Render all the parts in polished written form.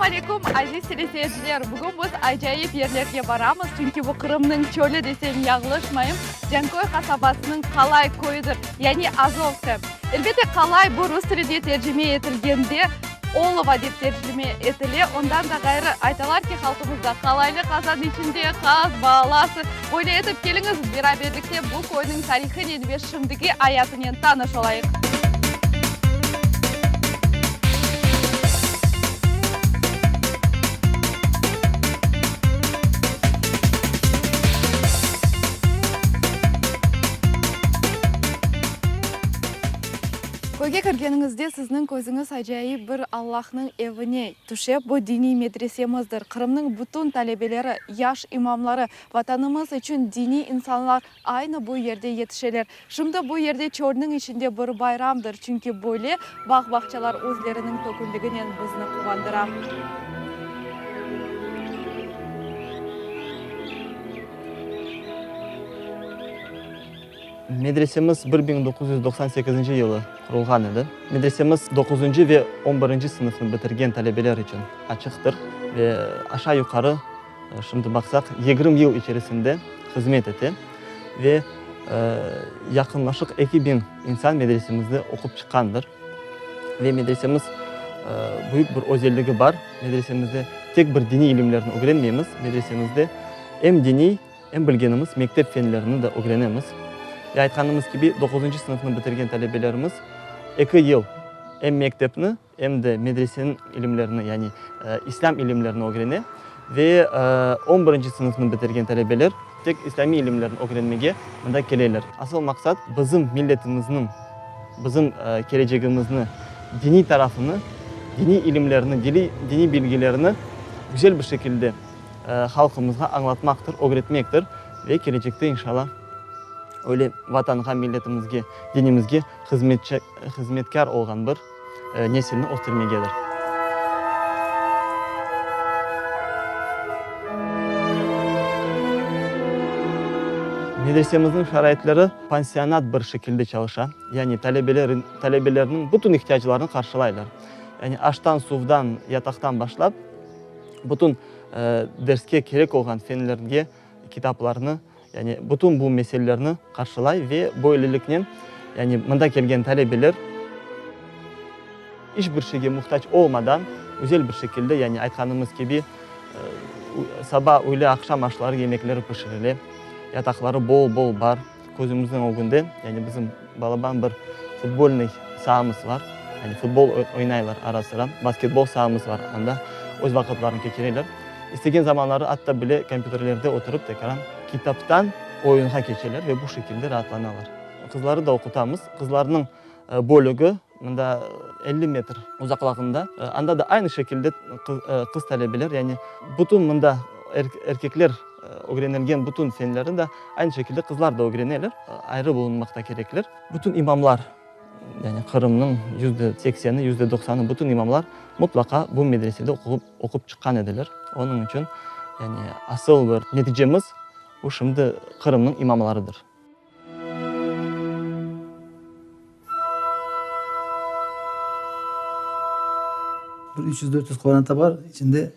Selâm aleyküm, aziz teleseyirciler! Bugün biz acayip yerlerge baramız, çünki bu Qırımnıñ çölü desem yañlışmayım, Canköy qasabasınıñ Qalay köyüdir, yani Azovka. Elbette, qalay bu rus tilinde tercime etilgende olova dep tercime etile, ondan da ğayrı, aytalar ki, halqımızda qalaylı qazan içinde qaz balası. Böyle etip, keliñiz, beraberlikte bu köyniñ tarihınen ve şimdiki ayatınen tanış olayıq. Köyge kirgeniñizde sizniñ közüñiz acayip bir Allahnıñ evine tüşe, bu diniy medresemizdir. Qırımnıñ bütün talebeleri, yaş imamları, Vatanımız içün diniy insanlar aynı bu yerde yetişeler. Şimdi bu yerde çölniñ içinde bir bayramdır, çünki böyle bağ-bağçalar özleriniñ tökünliginen bizni quvandıra. Medresemiz 1998 yılı qurulğan edi. Medresemiz doquzıncı ve on birinci sınıfnı bitirgen talebeler içün açıqtır ve aşağı-yuqarı, şimdi baqsaq, 20 yıl içerisinde hızmet ete ve yaqınlaşıq 2000 insan medresemizde oqup çıqqandır. Ve medresemiz büyük bir özelligi bar, medresemizde tek bir diniy ilimlerni ögrenmeymiz, medresemizde em diniy, Em bilgenimiz mektep fenlerini de ögrenemiz. Ve aytqanımız kibi, doquzıncı sınıfnı bitirgen talebelerimiz eki yıl em mektepni, em de medreseniñ ilimlerini, yani islâm ilimlerini ögrene. Ve on birinci sınıfnı bitirgen talebeler tek islâmiy ilimlerni ögrenmege mında keleler. Asıl maqsat, bizim milletimizniñ, bizim kelecegimizni, diniy tarafını, diniy ilimlerni, diniy bilgilerni güzel bir şekilde halqımızğa añlatmaqtır, ögretmektir ve kelecekte, inşallah, öyle Vatanğa, milletimizge, dinimizge hızmetçi, hızmetkâr olğan bir nesilni östürmegedir. Medresemizniñ şaraitleri pansionat bir şekilde çalışa, yani talebeler, talebelerniñ bütün ihtiyaclarını qarşılaylar. Yani aştan, suvdan, yataqtan başlap, Bütün derske kerek olğan fenlerge kitaplarnı, yani bütün bu meselelerni qarşılay ve böyleliknen, yani mında kelgen talebeler iç bir şeyge muhtac olmadan, güzel bir şekilde, yani aytqanımız kibi, saba, üyle, aqşam aşları, yemekleri pişirile, yataqları bol-bol bar. Közümizniñ ögünde, yani bizim balaban bir futbolnıy saamız var, yani futbol oynaylar ara-sıra, basketbol saamız var, anda öz vaqıtlarını keçireler. İstegen zamanları atta bile kompyuterlerde oturıp tekaran kitaptan oyunğa keçeler ve bu şekilde raatlanalar. Qızları da oqutamız. Qızlarnıñ bölügi mında 50 metr uzaqlığında, anda da aynı şekilde qız talebeler, yani bütün mında erkekler ögrenilgen bütün fenlerni de aynı şekilde qızlar da ögreneler, ayrı bulunmaqta kerekler. Bütün imamlar, yani Qırımnıñ yüzde sekseni, yüzde doqsanı bütün imamlar mutlaqa bu medresede oqup çıqqan ediler. Onıñ içün yani asıl bir neticemiz bu şimdi Qırımnıñ imamlarıdır. Bir üç yüz, dört yüz qoranta bar, içinde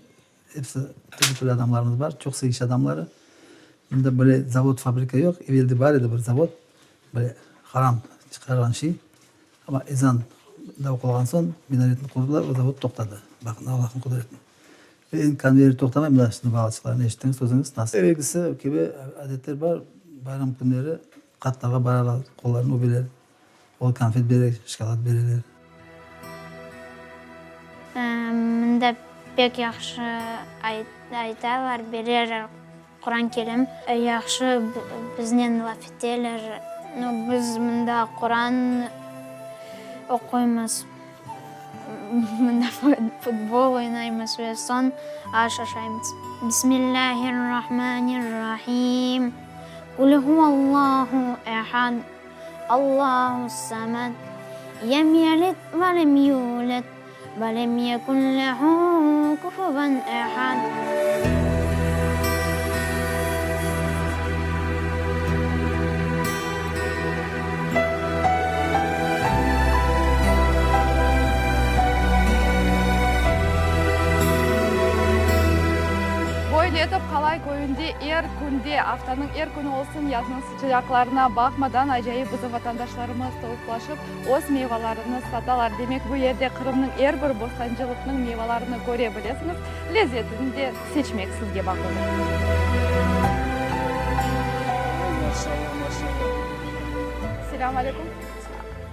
Episi türlü-türlü adamlarımız bar, çoqusı iş adamları. Mında böyle zavod, fabrika yoq. Evelde bar edi bir zavod, böyle haram çıqarğan şey. Amma ezan da oqulğan soñ minaretni qurdılar, o zavod toqtadı. Baqıñ, Allahnıñ qudretini. Ve endi konveyer toqtamay, mına şimdi balaçıqlarnı eşittiñiz özüñiz nasıl. Evelkisi kibi adetler bar, bayram künleri qartlarğa baralar, qollarını öpeler, o konfet bere, şokolad bereler. Mında pek yahşı aytalar, bereler Quran Kerim. Yahşı biznen laf eteler. Biz mında Quran oquymız, mında futbol oynaymız ve soñ aş aşaymız. Bismillâhir-Rahmanir-Rahim. Qul huvallahu ehad. Allahu s-samad, lem yelid ve lem yulad ve lem yekun lehu kufuven ehad. Qalay köyünde er künde, aftanıñ er künü olsun, yaznıñ sıcaqlarına baqmadan, acayip bizim vatandaşlarımız toplaşıp, öz meyvalarını satalar. Demek, bu yerde Qırımnıñ er bir bostancılıqnıñ meyvalarını köre bilesiñiz, lezetini de seçmek sizge bağlıdır. Selâm aleyküm!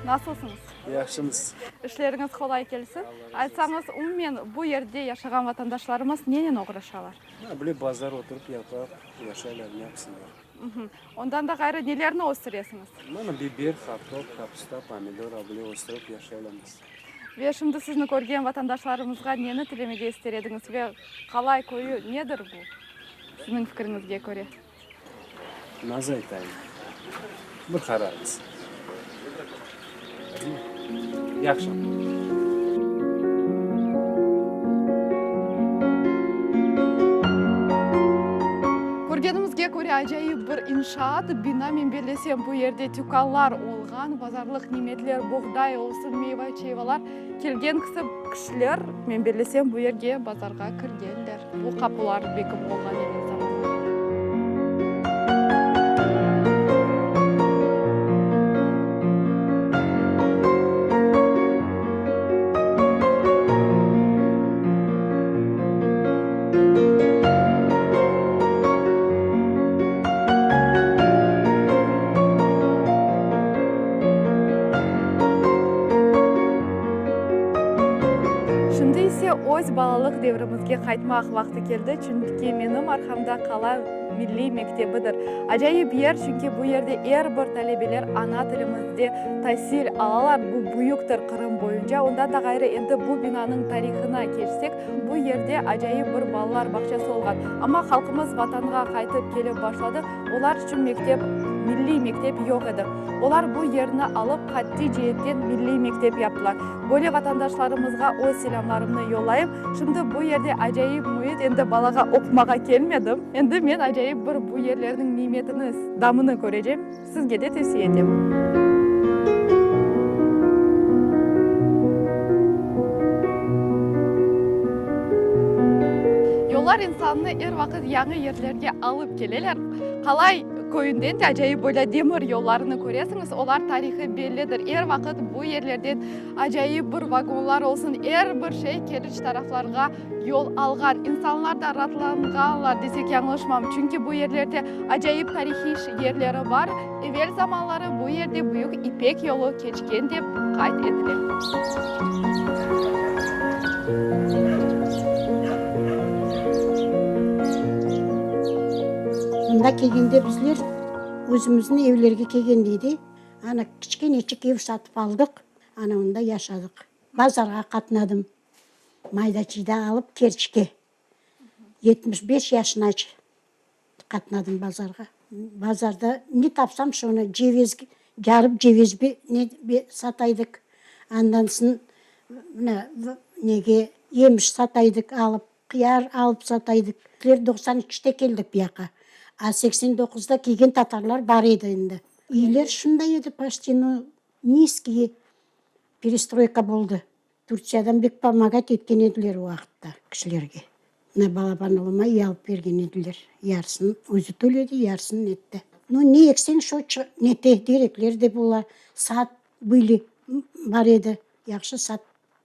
Nasılsıñız? Yahşımız. İşleriñiz qolay kelsin. Aytsañız, umumen bu yerde yaşağan vatandaşlarımız nenen oğraşalar? Böyle bazar oturıp yapap yaşaylar, ne yapsınlar. Ondan da ğayrı nelerni östüresiñiz? Mana biber, qartop, kapusta, pomidor, böyle östürip yaşaylarmız. Ve şimdi sizni körgen vatandaşlarımızğa neni tilemege ister ediñiz ve Qalay köyü nedir bu, sizniñ fikriñizge köre? Nazı aytayım, bir qararmız. Yahşı. Körgenimizge köre, acayip bir inşaat, bina, men bellesem, bu yerde tükânlar olğan, bazarlıq nimetler, boğday olsun, meyva-çeyvalar kelgen kişiler, men bellesem, bu yerge bazarğa kirgenler. Bu qapular bekip olğan evel zamanlar. Şimdi ise öz balalıq devrimizge qaytmaq vaqtı keldi, çünki menim arqamda qala milliy mektebidir. Acayip yer, çünki bu yerde er bir talebeler ana tilimizde tasil alalar, bu büyüktir Qırım boyunca. Ondan da ğayrı, endi bu binanıñ tarihına keçsek, bu yerde acayip bir balalar bağçası olğan. Amma halqımız Vatanğa qaytıp kelip başladı, olar içün mektep, milliy mektep yoq edi. Olar bu yerni alıp, qatiy ceetten milliy mektep yaptılar. Böyle vatandaşlarımızğa öz selâmlarımnı yollayım. Şimdi bu yerde acayip müit, endi balağa oqumağa kelmedim. Endi men acayip bir bu yerlerniñ nimetini, damını körecem. Sizge de tevsiye etem. Yollar insannı er vaqıt yañı yerlerge alıp keleler. Qalay köyünden de acayip böyle demir yollarını köresiñiz, olar tarihı bellidir. Er vaqıt bu yerlerden acayip bir vagonlar olsun, er bir şey Keriç taraflarğa yol alğan. İnsanlar da ratlanğanlar desek yañlışmam, çünki bu yerlerde acayip tarihiy yerleri bar. Evel zamanları bu yerde Büyük İpek yolu keçken dep qayd etile. Mında kelgende bizler özümizniñ evlerge kelgende de, ana, kiçkeneçik ev satıp aldıq, ana, onda yaşadıq. Bazarğa qatnadım, mayda-çiyda alıp Kerçke. 75 yaşınace qatnadım bazarğa. Bazarda ne tapsam şonı, ceviz, yarıp ceviz ne sataydık, andan soñ mına nege yemiş sataydık alıp, qıyar alıp sataydık. Bizler 93-te keldik bu yaqqa, a 89-da kelgen tatarlar bar edi endi. Üyler şunday edi poçti, no, nizkiy, perestroyka boldı. Turtsiyadan bek pomogat etken ediler o vaqıtta kişilerge. Mına balaban oğluma üy alıp bergen ediler. Yarısın özü töledi, yarısın netti. Nu, ne ekseñ şo nete, terekler de bola, sad böyle bar edi. Yahşı sad,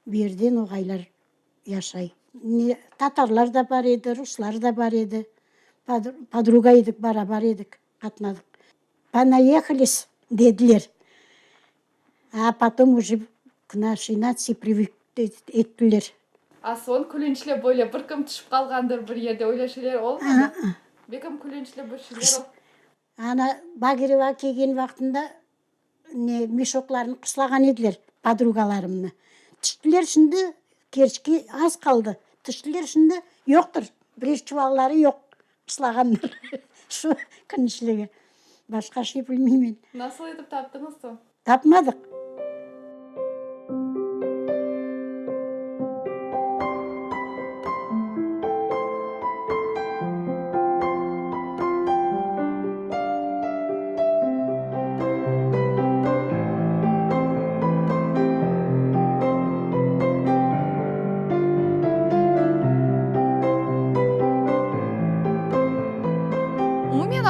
bu yerde noğaylar yaşay. Ne, tatarlar da bar edi, ruslar da bar edi. Podruga edik, barabar edik, qatnadıq. Ponayehalis, dediler. A potom uje k naşey natsiy privık ettiler. A soñ külünçli böyle bir kim tüşip qalğandır bir yerde öyle şeyler olmadı? Bekim külünçli bir şeyler ol. Ana Bagireva kelgen vaqtında ne meşoklarını qıslağan ediler podrugalarımnı. Tüştiler şimdi Kerçke az qaldı. Tüştiler şimdi yoqtır birer çuvalları yoq qıslağanlar şu künüşligi. Başqa şey bilmeymen. Nasıl etip taptıñız soñ? Tapmadıq.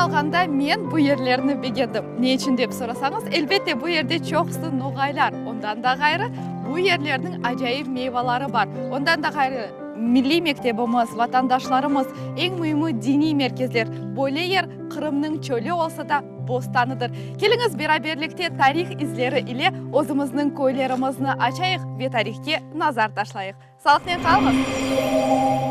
alğanda men bu yerlerni begendim. Ne içün dep sorasañız, elbette bu yerde çoqusı noğaylar, ondan da ğayrı bu yerlerniñ acayip meyvaları bar. Ondan da ğayrı milliy mektebimiz, vatandaşlarımız, eñ müimi diniy merkezler. Böyle yer Qırımnıñ çölü olsa da, bostanıdır. Keliñiz beraberlikte tarih izleri ile özümizniñ köylerimizni açayıq ve tarihke nazar taşlayıq. Sağlıqnen qalıñız!